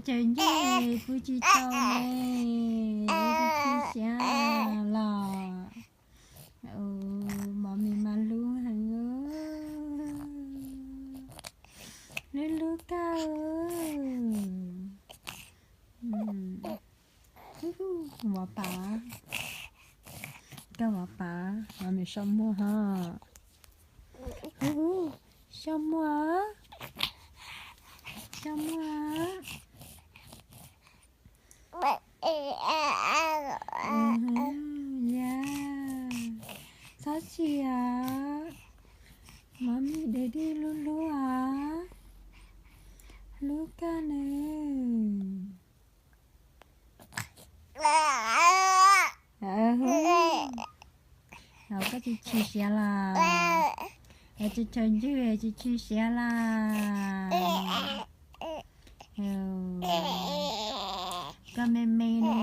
Cov ncwg kuj tsis tau ne, kuj tsis siav los. Mov mis mas hlub heev, hlub hlub koj. Vov pam, koj vov pam, mov mis so muag ho. Hu, so muag, so muag. Ya, txhob txias, mov mis daddy hlub hlub os, hlub koj ne. Koj tsis chim siav los? Cov ncwg tsis chim siav los? Koj me me ne,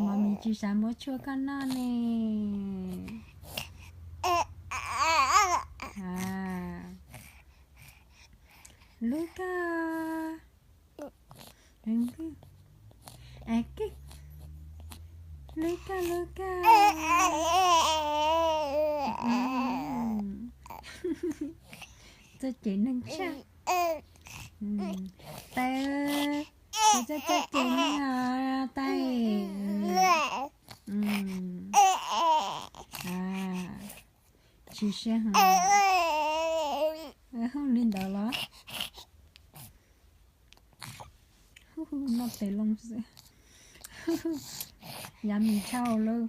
mov mis tsis xav muab tshuaj koj noj ne. Hlub koj. Hlub koj, hlub koj. Txoj ces neeg tshaj. Tais, tais, txoj, txoj ces neeg os tais. Tsis siab heev. Hu li ntawd los? Noj tes loo xwb. Yummy dhau lawm.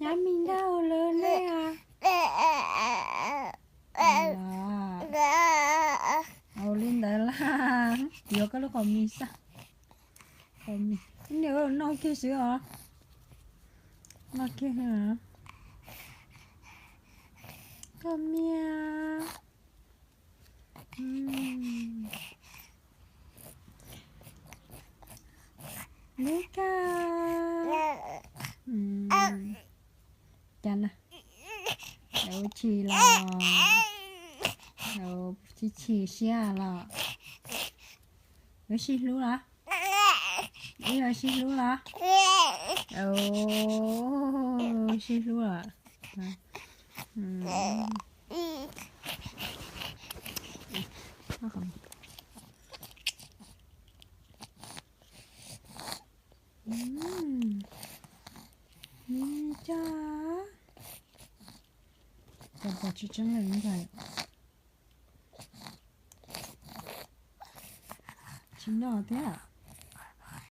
Yummy dhau lawm ne. Ua li ntawd las, yuav koj lub qhov mis xwb. Qhov mis, noj kiag xwb os. Noj kiag. Koj miag. Hlub koj. Cas na, ua tshis los, ua tshis tshis siab los? Wb sib hlub los? Wb sib hlub los? Sib hlub los? Coj, coj pom tsis tseeb li ntag. Tsis noj thiab.